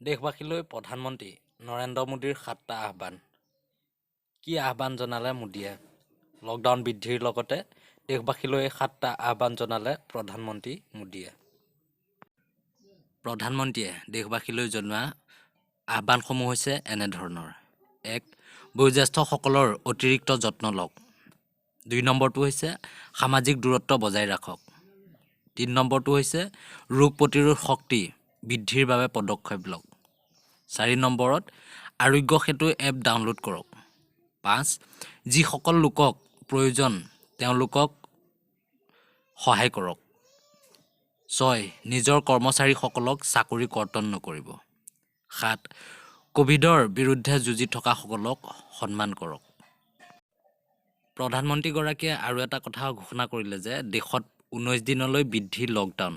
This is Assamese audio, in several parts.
দেশবাসীলৈ প্ৰধানমন্ত্ৰী নৰেন্দ্ৰ মোদীৰ 7টা আহ্বান। কি আহ্বান জনালে মোদীয়ে? লকডাউন বৃদ্ধিৰ লগতে দেশবাসীলৈ 7টা আহ্বান জনালে প্ৰধানমন্ত্ৰী মোদীয়ে। প্ৰধানমন্ত্ৰীয়ে দেশবাসীলৈ জনোৱা আহ্বানসমূহ হৈছে এনেধৰণৰ: 1, বয়োজ্যেষ্ঠসকলৰ অতিৰিক্ত যত্ন লওক। 2 নম্বৰটো হৈছে সামাজিক দূৰত্ব বজাই ৰাখক। 3 নম্বৰটো হৈছে ৰোগ প্ৰতিৰোধ শক্তি বৃদ্ধিৰ বাবে পদক্ষেপ লওক। 4 নম্বৰত আৰোগ্য সেতু এপ ডাউনলোড কৰক। 5, যিসকল লোকক প্ৰয়োজন তেওঁলোকক সহায় কৰক। 6, নিজৰ কৰ্মচাৰীসকলক চাকৰি কৰ্তন নকৰিব। 7, ক'ভিডৰ বিৰুদ্ধে যুঁজি থকাসকলক সন্মান কৰক। প্ৰধানমন্ত্ৰীগৰাকীয়ে আৰু এটা কথা ঘোষণা কৰিলে যে দেশত 19 দিনলৈ বৃদ্ধি লকডাউন,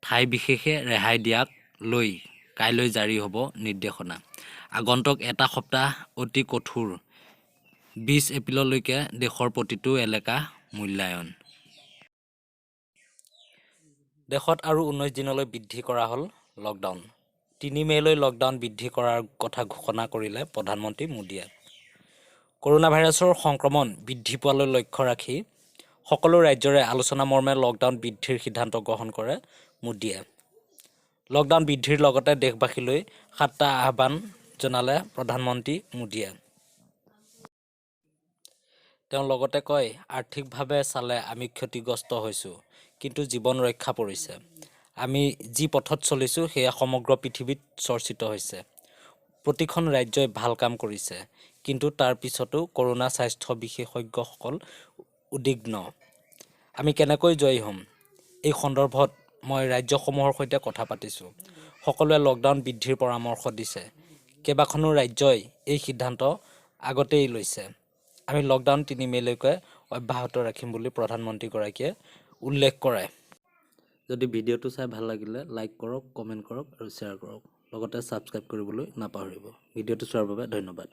ঠাই বিশেষে ৰেহাই দিয়াক লৈ কাইলৈ জাৰি হ'ব নিৰ্দেশনা। আগন্তুক এটা সপ্তাহ অতি কঠোৰ, 20 এপ্ৰিললৈকে দেশৰ প্ৰতিটো এলেকা মূল্যায়ন। দেশত আৰু 19 দিনলৈ বৃদ্ধি কৰা হ'ল লকডাউন। 3 মে'লৈ লকডাউন বৃদ্ধি কৰাৰ কথা ঘোষণা কৰিলে প্ৰধানমন্ত্ৰী মোদীয়ে। কৰোনা ভাইৰাছৰ সংক্ৰমণ বৃদ্ধি পোৱালৈ লক্ষ্য ৰাখি সকলো ৰাজ্যৰে আলোচনা মৰ্মে লকডাউন বৃদ্ধিৰ সিদ্ধান্ত গ্ৰহণ কৰে মোদীয়ে। লকডাউন বৃদ্ধিৰ লগতে দেশবাসীলৈ 7টা আহ্বান জনালে প্ৰধানমন্ত্ৰী মোদীয়ে। তেওঁ লগতে কয়, আৰ্থিকভাৱে চালে আমি ক্ষতিগ্ৰস্ত হৈছো, কিন্তু জীৱন ৰক্ষা পৰিছে। আমি যি পথত চলিছো সেয়া সমগ্ৰ পৃথিৱীত চৰ্চিত হৈছে। প্ৰতিখন ৰাজ্যই ভাল কাম কৰিছে, কিন্তু তাৰ পিছতো কৰোনা স্বাস্থ্য বিশেষজ্ঞসকল উদ্বিগ্ন। আমি কেনেকৈ জয়ী হ'ম? এই সন্দৰ্ভত মই ৰাজ্যসমূহৰ সৈতে কথা পাতিছো। সকলোৱে লকডাউন বৃদ্ধিৰ পৰামৰ্শ দিছে। কেইবাখনো ৰাজ্যই এই সিদ্ধান্ত আগতেই লৈছে। আমি লকডাউন 3 মে'লৈকে অব্যাহত ৰাখিম বুলি প্ৰধানমন্ত্ৰীগৰাকীয়ে উল্লেখ কৰে। যদি ভিডিঅ'টো চাই ভাল লাগিলে লাইক কৰক, কমেণ্ট কৰক আৰু শ্বেয়াৰ কৰক। লগতে ছাবস্ক্ৰাইব কৰিবলৈ নাপাহৰিব। ভিডিঅ'টো চোৱাৰ বাবে ধন্যবাদ।